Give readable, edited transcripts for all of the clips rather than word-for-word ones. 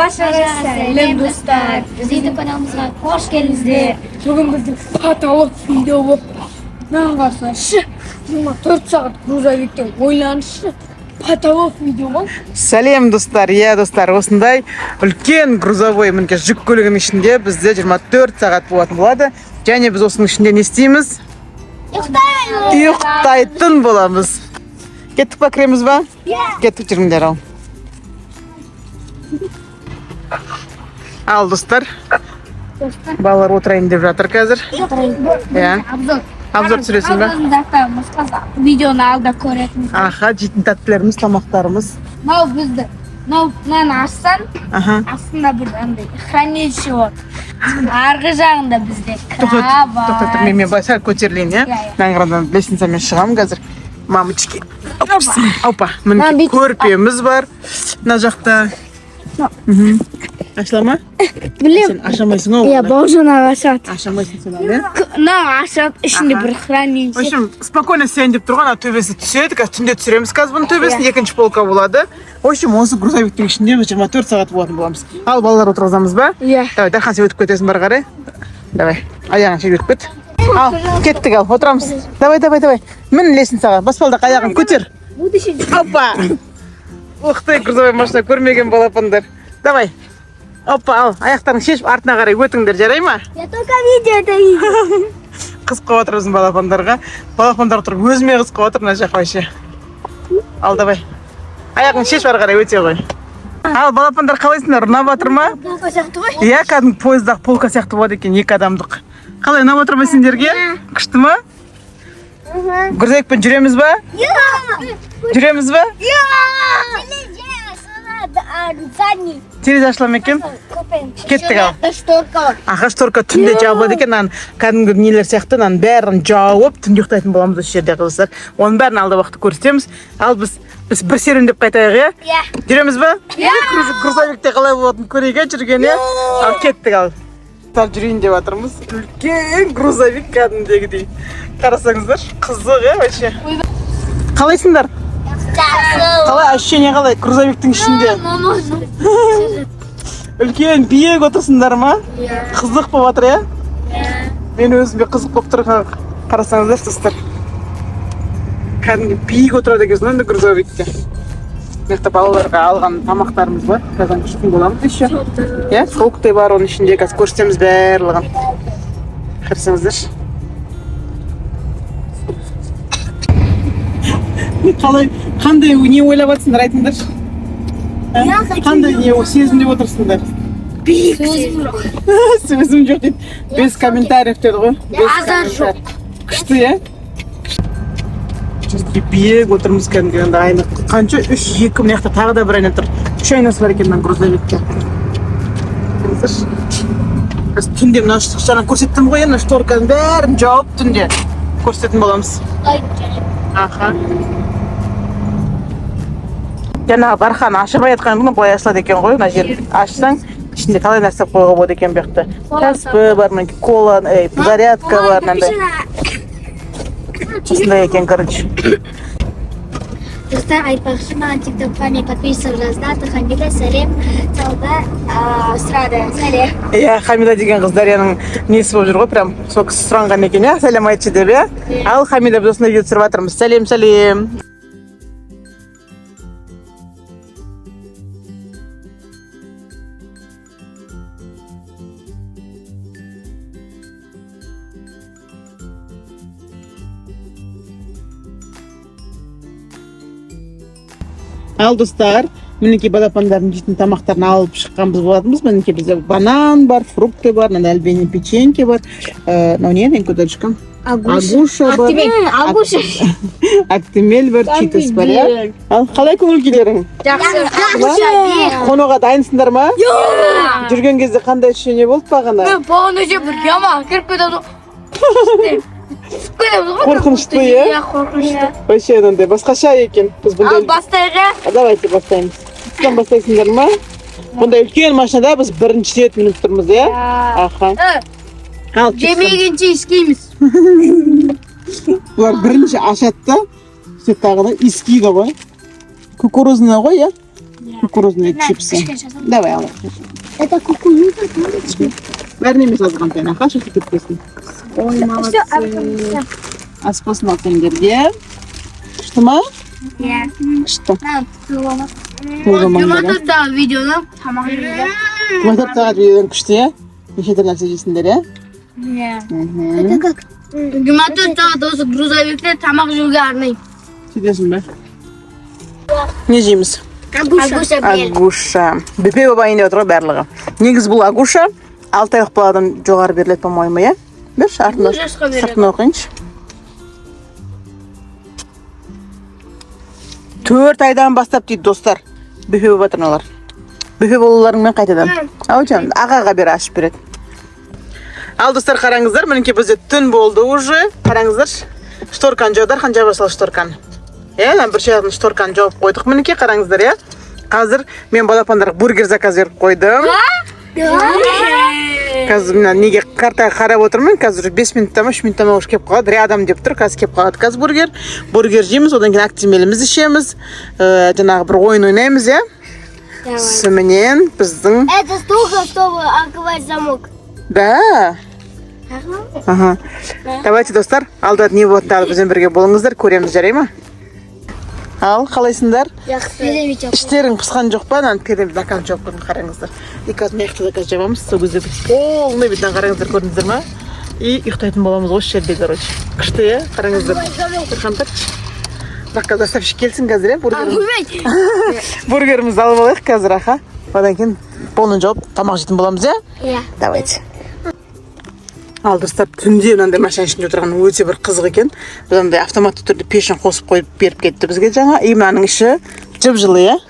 Баршаға сәлем, достар! Біздің каналымызға қош келдіңіздер. Бүгін біздің потолок видео болып, мынаған қарасаңызшы, 24 сағат грузовикте, ойлаңызшы, потолок видео ғой. Сәлем, достар! Иә, достар, осындай үлкен грузовой, мінекей, жүк көлігінің ішінде бізде 24 сағат болатын болады. Және біз осының ішінде не істейміз? Ұйықтайтын боламыз. Кеттік па, кіреміз ба? Кеттік, жүріңдер ал. Ал, достар, балалар отырайын деп жатыр қазір. Иә. Обзор. Обзор түсіресің ба? Обзорын жақтамыз. Видеоны алда көретін. Аха, жейтін тәттілеріміз, тамақтарымыз. Мынау бізді. Мынау мынаны ашсаң, астында бір андай хранилище бар. Арғы жағында бізде Тоқта, тоқта тұр, мен кровать. мен былай сәл көтерілейін, иә? Иә, иә. Мына қарадан лестницамен шығамын қазір. Мамочки. Опс. Опа, мінекей көрпеміз бар. Мына жақта. Ашыла ма? Білем. Сен аша алмайсың ғой. Иә, Оны. Бауыржан аға ашады. Аша алмайсың сен оны, иә? Мынау ашады, ішінде бір В хранилище. общем, спокойно сен деп тұрған, ана төбесі түседі. Қазір түнде түсіреміз қазір бұның төбесін, екінші полка болады. В общем, осы грузовиктің ішінде біз 24 сағат болатын боламыз. Ал, балалар, отырғызамыз ба? Иә. Давай, Дархан, сен өтіп кетесің бері қарай. Давай, аяғын шегіп өтіп кет. Ал, кеттік, ал, отырамыз. Давай, давай, давай. Мін лестницаға, баспалдақ, аяғын көтер. Опа! Ух ты, грузовой машина көрмеген балапандар. Давай. Опа, ал, аяқтарың шешіп, артына қарай өтіңдер, жарай ма? Я только видео это видел. Қызық қылып жатыр біздің балапандарға. Балапандар отырып, өзіме қызық қылып жатыр мына жақ вообще. Ал, давай. Аяғың шешіп, ары қарай өте ғой. Ал, балапандар, қалайсыңдар? Ұнап жатыр ма? Полка сияқты ғой. Иә, кәдімгі пойыздағы полка сияқты болады екен, екі адамдық. Қалай, ұнап отыр ма сендерге? Күшті ма? Грузовикпен жүреміз ба? Жүреміз ба? Задний. Терезе ашыла ма екен? Кеттік, ал. Шторка бар. Аха, шторка түнде жабылады екен, мынаның кәдімгі нелер сияқты, мынаның бәрін жауып, түнде ұйықтайтын боламыз осы жерде, қыздар. Оның бәрін алда уақытта көрсетеміз. Ал біз бір серуендеп қайтайық, иә? Иә. Жүреміз ба? Иә. Грузовикте қалай болатынын көрейік, иә, жүрген, иә? Ал, кеттік, ал. Достар, жүрейін деп жатырмыз. Үлкен грузовик кәдімгідей. Қарасаңыздар, қызық, иә, вообще. Қалайсыңдар? Қалай ощущение, қалай грузовиктің ішінде? Үлкен биік отырсыңдар ма? Иә. Қызық болып жатыр, иә? Мен өзіме қызық болып тұр, қарасаңыздар, достар. Кәдімгі биік отырады екенсің ғой енді грузовикте. Мына жақта балаларға алған тамақтарымыз бар. Қазір ішетін боламыз еще. Иә, фрукты бар оның ішінде, қазір көрсетеміз барлығын. Қарасаңыздаршы. Қалай, қандай не ойлап жатсыңдар, айтыңдаршы? А? Қандай не сезімде отырсыңдар? Сөзім жоқ. Сөзім жоқ дейді. Без комментариев деді ғой. Без Азар жоқ. комментариев. Күшті, иә? Жүзге биік отырмыз кәдімгі енді айна. Қанша? Үш, екі, мына жақта тағы да бір айна тұр. Үш айнасы бар екен мына грузовикте. Қараңыздаршы. Біз түнде мына жаңа көрсеттім ғой, енді шторканың бәрін жауып түнде көрсететін боламыз. Аха. Жаңағы Дархан ашып жатқан бұны былай ашылады екен ғой, мына жер ашсаң, ішінде талай нәрсе қоюға болады екен бұл жақта. Каспі бар, мінекей кола, ей, зарядка бар мынандай. Осындай екен, короче. Достар, айтпақшы, маған тиктокқа мен подписчик жазды, аты Хамида, сәлем салды, сұрады, сәлем. Иә, Хамида деген қыз Дарияның несі болып жүр ғой, прям сол кісі сұранған екен, иә, сәлем айтшы деп, иә. Ал, Хамида, біз осындай видео түсіріп жатырмыз. Сәлем, сәлем. Ал, достар, мінекей, балапандардың жейтін тамақтарын алып шыққан біз болатынбыз. Мінекей, бізде банан бар, фрукты бар, мынандай альбени печеньки бар. Мынау не, Дочка? Агуша бар. Агуша. Актимель бар, читос бар, иә? Ал, қалай көңіл күйлерің? Жақсы. Қонуға дайынсыңдар ма? Жүрген кезде қандай ощущение болды бағана? Мен бағана же бір яма кіріп кетеді ғой. Түсіп кетеміз ғой. Қорқынышты, иә? Иә, қорқынышты. Вообще анандай басқаша екен. Біз Ал, бұндай бастайық, иә? Давайте бастаймыз. Сізден бастайсыңдар ма? Бұндай үлкен машинада біз бірінші рет мініп тұрмыз, иә? Аха. Ал, кеттік. Жемегенше иіскейміз. Бұлар бірінші ашады да, сөйтіп тағы да иіскейді ғой. Кукурузный ғой, иә? Кукурузные чипсы. Давай, ал. Это кукуруза булочки. Бәрін емес, азғантай, аха, шашып кетпесін. Ой, молодцы. Ас болсын, ал сендерге. Күшті ма? Иә. Күшті. Жиырма 24 сағат видеоны тамақ жейді. 24 сағат видеодан күшті, иә? Неше түрлі нәрсе жейсіңдер, иә? Иә. Мхм. Как? 24 сағат осы грузовикте тамақ жеуге арнаймын. Сөйтесің бе? Не жейміз? Агуша. Агуша. Бөпе болайын деп отыр ғой барлығы. Негізі бұл агуша 6 айлық баладан жоғары беріледі, по-моему, иә? Берші, артында Бұл жасқа береді. сыртын оқиыншы. 4 айдан бастап дейді, достар. Бөпе болып жатыр мыналар. Бөпе болуларыңмен қайтадан. Ау, жаным, ағаға бері ашып береді. Ал, достар, қараңыздар, мінекей, бізде түн болды уже. Қараңыздаршы. Шторканы жауды, Дархан, жаба сал шторканы. Иә, ана бір жағын шторканы жауып қойдық. Мінекей, қараңыздар, иә. Қазір мен балапандарға бургер заказ беріп қойдым. Қазір мына неге картаға қарап отырмын. Қазір уже 5 минутта ма, 3 минутта ма, уже келіп қалады. Рядом деп тұр, қазір келіп қалады қазір бургер. Бургер жейміз, одан кейін Актимелімізді ішеміз. Жаңағы бір ойын ойнаймыз, иә. Сонымен біздің Это столько, чтобы открывать замок. Да. Ага. Давайте, достар, алда не болатынын тағы бізбен бірге болыңыздар, көреміз, жарай ма? Ал, қалайсыңдар? Жақсы. Іштерің пысқан жоқ па? Ананы пердеміз заказ жауып қойдым, қараңыздар. И қазір мына жақта заказ жабамыз, сол кезде біз полный бетінен, қараңыздар, көрдіңіздер ма? И ұйықтайтын боламыз осы жерде, короче. Күшті, иә? Қараңыздар. Дархан, тартшы. Бірақ қазір доставщик келсін қазір, иә? Бургерімізді алып алайық қазір, аха. Одан кейін полный жауып, тамақ жейтін боламыз, иә? Иә. Давайте. Ал, достар, түнде мынандай машина ішінде отырған өте бір қызық екен. Біз андай автоматты түрде пешін қосып қойып беріп кетті бізге жаңа. И мынаның іші жып жылы, иә?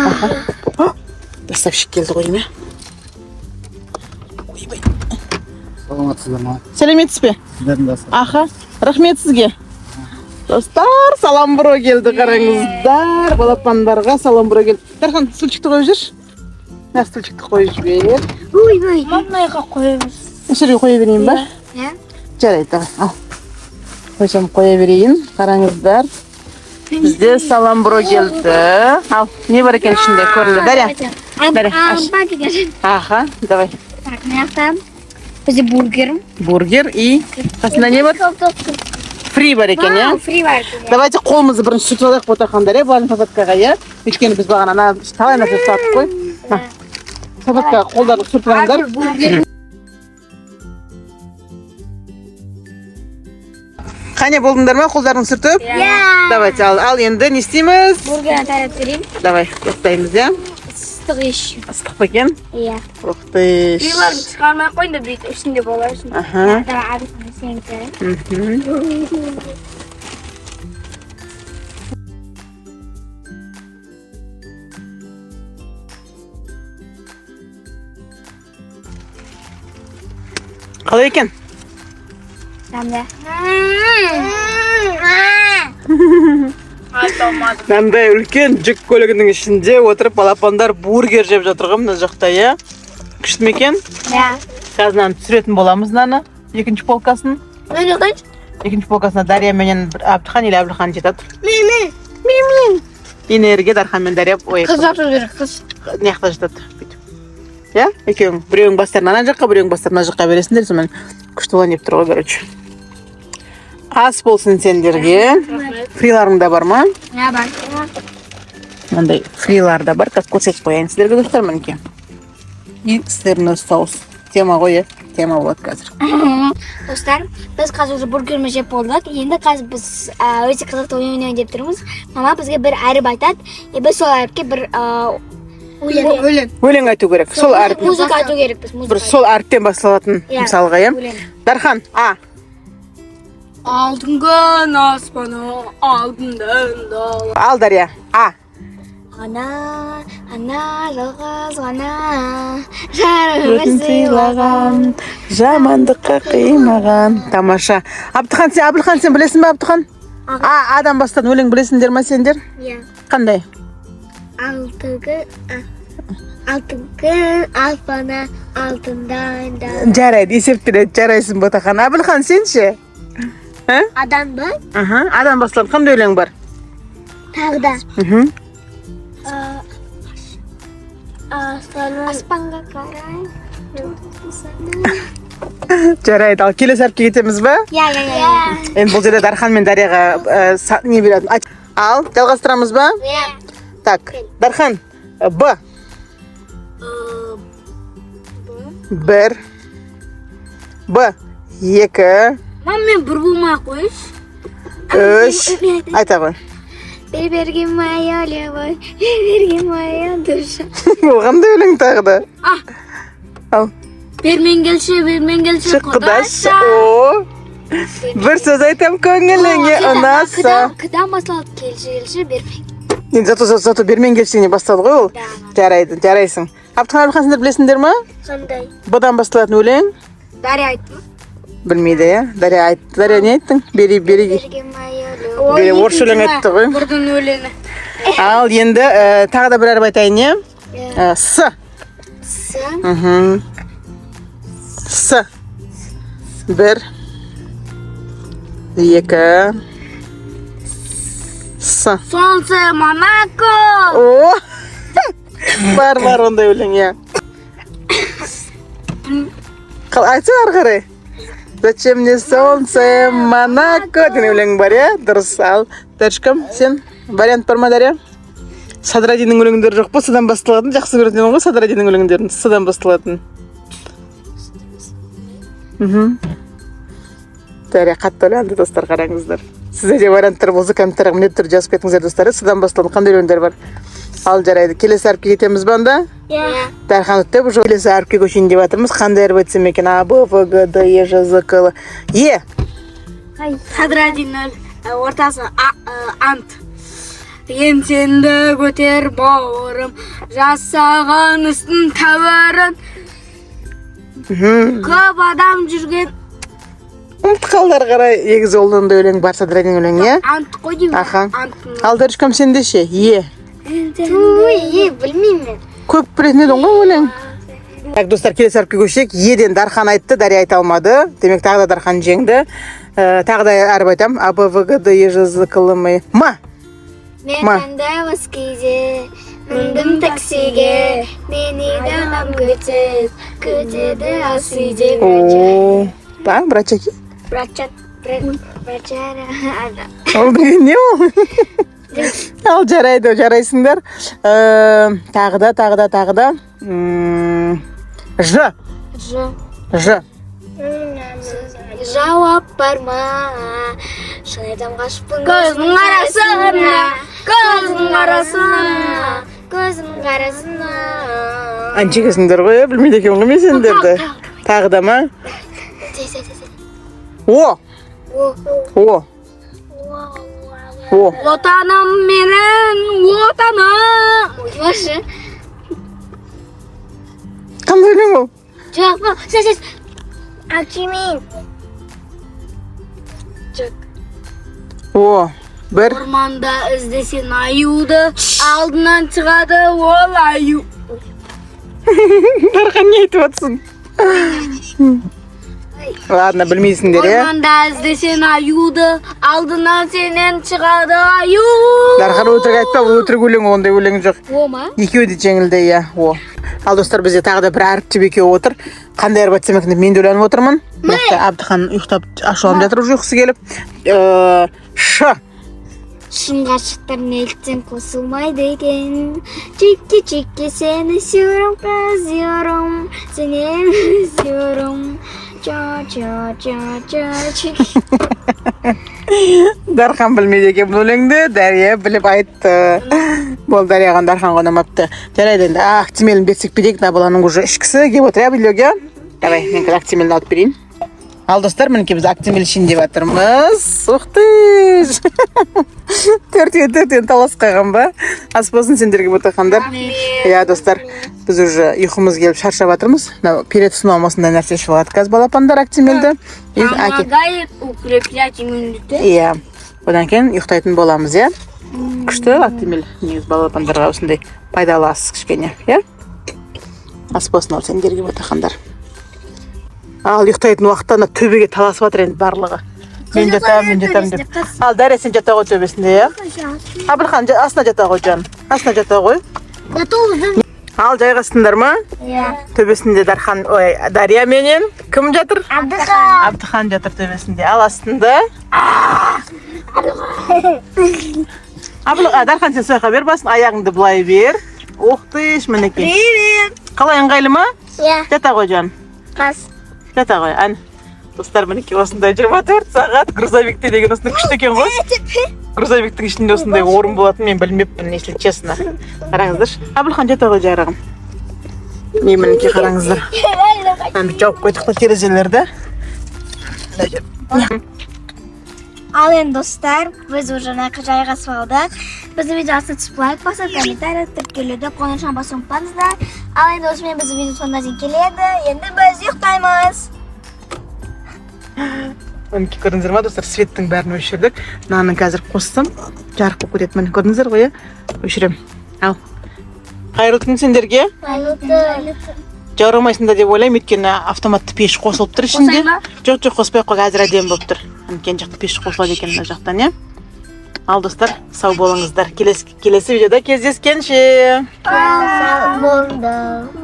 Аха. Доставщик келді ғой деймін, иә? Ойбай. Саламатсыздар ма? Сәлеметсіз бе? Сіздердің де. Аха, рахмет сізге. Достар, салам бро келді, қараңыздар. Балапандарға салам бро келді. Дархан, стульчикті қойып жіберші. Мына стульчикті қойып жібер. Ой, ой. Мына жаққа қоямыз. Осы жерге қоя берейін ба? Иә. Жарайды, давай, ал. Қойсам, қоя берейін. Қараңыздар. Бізде салам бро келді. Ал, не бар екен ішінде? Көрінді. Дарья. Дарья, аш. Аха, давай. Так, мына жақта бізде бургер. Бургер и қасында не бар? Фри бар екен, иә? Фри бар екен. Давайте қолымызды бірінші сүртіп алайық, ботақандар, иә, влажный салфеткаға, иә? Өйткені біз бағана ана талай нәрсе ұстадық қой. На. Салфеткаға қолдарды сүртіп алыңдар. Қане, болдыңдар ма қолдарын сүртіп? Иә. Давайте, ал, ал енді не істейміз? Бургерді тарап берейін. Давай, ұстаймыз, иә? Ыстық еще. Ыстық па екен? Иә. Ух ты. Фриларды шығармай ақ қойыңдар, бүйтіп ішінде боласың. Аха. Давай, абысың сенікі. Мхм. Қалай екен? Дәмді. Мынандай үлкен жүк көлігінің ішінде отырып балапандар бургер жеп жатыр ғой мына жақта, иә? Күшті ме екен? Иә. Қазір мынаны түсіретін боламыз, мынаны. Екінші полкасын. Мен ұйықтайыншы. Екінші полкасына Дарья менен бір Әбдіхан или Әбілхан жетеді. Мен, мен. Мен, мен. Енерге Дархан мен Дарья, ой, Қыз жату керек, қыз. Мына жақта жатады бүйтіп. Иә, екеуің біреуің бастарын ана жаққа, біреуің бастарын мына жаққа бересіңдер, сонымен күшті болайын деп тұр ғой, короче. Ас болсын сендерге. Фриларың да бар ма? Иә, бар. Мынандай фрилар да бар, қазір көрсетіп қояйын сіздерге, достар, мінекей. И сырный соус. Тема ғой, иә, тема болады қазір. Достар, біз қазір уже бургерімізді жеп болдық. Енді қазір біз өте қызықты ойын ойнайын деп тұрмыз. Мама бізге бір әріп айтады, и біз сол әріпке бір өлең. Өлең. Өлең айту керек сол әріп. Музыка айту керекпіз, музыка. Бір сол әріптен басталатын. Иә, Мысалға, иә. Өлең. Дархан, а. Алтын күн аспаны, алтындан дала. Ал, Дарья, а. Ана, ана, жалғыз ғана жарығын сыйлаған. Жамандыққа қимаған. Тамаша. Абдыхан, сен, Әбілхан, сен білесің бе, Абдыхан? А, адан бастан өлең білесіңдер ма сендер? Иә. Қандай? Алтын күн, алтын күн аспаны, алтындан да. Жарайды, есептеледі, жарайсың, Ботақан. Әбілхан, сен ше? А? Адан ба? Аха, адан басталады қандай өлең бар? Тағы да. Мхм. Аспанға қарай. Жарайды, ал келесі әріпке кетеміз ба? Иә, иә, иә. Енді бұл жерде Дархан мен Дарияға не беретін. Ал, жалғастырамыз ба? Иә. Так, Дархан, Б. Бір. Б. Екі. Мам, мен бір болмай ақ қояйыншы. Үш. Айта ғой. Берген моя любовь, берген моя душа. Ол қандай өлең тағы да? А. Ал. Бермен келші, бермен келші, Шық, құдашы. О. Бір сөз айтам, көңіліңе ұнаса. Кыдан басталады: келші, келші, бермен. Енді зато бермен келші басталды ғой ол. Жарайды, жарайсың. Абдыхан, Әбілхан, сендер білесіңдер ма? Қандай? Б-дан басталатын өлең? Дарья айтты ма? Білмейді, иә? Дария айтты. Дария, не айттың? Бери, бери. Берген моя любовь. Бери, орысша өлең айтты ғой. Бірдің өлеңі. Ал енді тағы да бір әріп айтайын, иә? С. С. Мхм. С. Бір. Екі. С. Солнце Монако. О! Бар, бар ондай өлең, иә. Айтса ары қарай. «Зачем мне солнце Монако» деген өлең бар, иә? Дұрыс. Ал, Даришкам, сен вариант бар ма, Дария? Садраддиннің өлеңдері жоқ па? Содан басталатын. Жақсы көретін едің ғой Садраддиннің өлеңдерін. Содан басталатын. Дария қатты ойланды, достар, қараңыздар. Сіздерде варианттар болса, комментарийға міндетті түрде жазып кетіңіздер, достар. Содан басталатын қандай өлеңдер бар? Ал, жарайды. Келесі әріпке кетеміз ба онда? Иә. Дархан деп уже келесі әріпке көшейін деп жатырмыз. Қандай әріп айтсам екен? А, Б, В, Г, Д, Е, Ж, З, К, Л. Е. Садраддиннің ортасы ант. Еңсеңді көтер, бауырым, жасаған істің тәуірін. Көп адам жүрген. Ұмытып қалды ары қарай. Егіз ол ондай өлең бар, Садраддин өлең, иә? Ант қой деймін. Аха. Ант. Ал, Даришкам, сенде ше? Е. Туй, е, білмеймін мен. Көп білетін едің ғой өлең. Так, достар, келесі әріпке көшейік. Еден Дархан айтты, Дария айта алмады. Демек, тағы да Дархан жеңді. Тағы да әріп айтамын. А, Б, В, Г, Д, Е, Ж, З, К, Л, М, Е. М. Мен Ма. таңда кейде міндім таксиге, мені анам күтеді, күтеді ас үйде. О, да, братчаки. Братчат, братчара. Ол деген не ол? Ал, жарайды, жарайсыңдар. Тағы да, тағы да, тағы да. Ж. Ж. Ж. Жауап бар ма? Шын айтам, ғашықпын. Көздің қарасына, көздің қарасына. Көздің қарасына. Әнші екенсіңдер ғой, иә? Білмейді екенмін ғой мен сендерді. Тағы да ма? Тез, тез, тез. О. О. О. О. Отаным менің, отаным. Ойбашы. Қандай өлең ол? Жоқ, бұл, сіз, сіз. Акимин. Жоқ. О. Бір. Орманда іздесең аюды, алдынан шығады ол аю. Дархан, не айтып жатсың? Ладно, білмейсіңдер, иә? Орманда іздесең аюды, алдынан сенен шығады аю. Дархан, өтірік айтпа, бұл өтірік өлең, ондай өлең жоқ. О ма? Екеуі де жеңілді, иә, о. Ал, достар, бізде тағы да бір әріп деп екеуі отыр. Қандай әріп айтсам екен деп мен де ойланып отырмын. Мына жақта Әбдіхан ұйықтап, ашуланып жатыр уже, ұйқысы келіп. Ш. Шын ғашықтар неліктен қосылмайды екен? Чикки, чикки, сені сүйрім, қызыyorum, сені сүйрім. Ча, ча, ча, ча, чик. Дархан білмейді екен бұл өлеңді, Дария біліп айтты. Бол, Дарияға, Дарханға ұнамапты. Жарайды, енді Актимелін берсек пе дейік, мына баланың уже ішкісі келіп отыр, иә, билеуге. Давай, мен қазір Актимелін алып берейін. Ал, достар, мінекей, біз Актимел ішейін деп жатырмыз. Ух ты! Төртеу төртеуін таласып қойған ба? Ас болсын сендерге, ботақандар. Иә, достар, біз уже ұйқымыз келіп, шаршап жатырмыз. Мынау перед сном осындай нәрсе ішіп алады қазір балапандар, Актимелді. И Помогает укреплять иммунитет. Иә. Одан кейін ұйықтайтын боламыз, иә? Күшті Актимел негізі балапандарға осындай пайдалы ас кішкене, иә? Ас болсын ал сендерге, ботақандар. Ал ұйықтайтын уақытта ана төбеге таласып жатыр енді барлығы. Мен жатамын, мен жатамын деп. Ал, Дария, сен жата ғой төбесінде, иә? Әбілхан, астына жата ғой, жаным. Астына жата ғой. Ал, жайғастыңдар ма? Иә. Төбесінде Дархан, ой, Дария менен кім жатыр? Абдыхан. Абдыхан жатыр төбесінде. Ал астында Дархан, сен сол жаққа бер басын, аяғыңды былай бер. Ух ты, мінекей. Привет. Қалай, ыңғайлы ма? Иә. Жата ғой, жан. Қас. Жата ғой, ән. Достар, мінекей, осындай 24 сағат грузовикте деген осындай күшті екен ғой. Грузовиктің ішінде осындай орын болатынын мен білмеппін, если честно. Қараңыздаршы. Әбілхан, жата ғой, жарығым. Міне, мінекей, қараңыздар. Мына жауып қойдық та терезелерді. Мына жер. Ал енді, достар, біз уже мына жайғасып алдық. Біздің видео астына түсіп, лайк басып, комментарий, тіркелуді, қоңырауын басуды ұмытпаңыздар. Ал енді осымен біздің видео соңына дейін келеді. Енді біз ұйықтаймыз. Мінекей, көрдіңіздер ма, достар, светтің бәрін өшірдік. Мынаны қазір қоссам, жарық болып кетеді. Міне, көрдіңіздер ғой, иә? Өшіремін. Ал, қайырлы түн сендерге. Қайырлы түн. Жаурамайсыңдар деп ойлаймын, өйткені автоматты пеш қосылып тұр ішінде. Қосайын ба? Жоқ, қоспай ақ қой, қазір әдемі болып тұр. Мінекей, ана жақта пеш қосылады екен мына жақтан, иә. Ал, достар, сау болыңыздар, келесі видеода кездескенше. Сау болыңдар.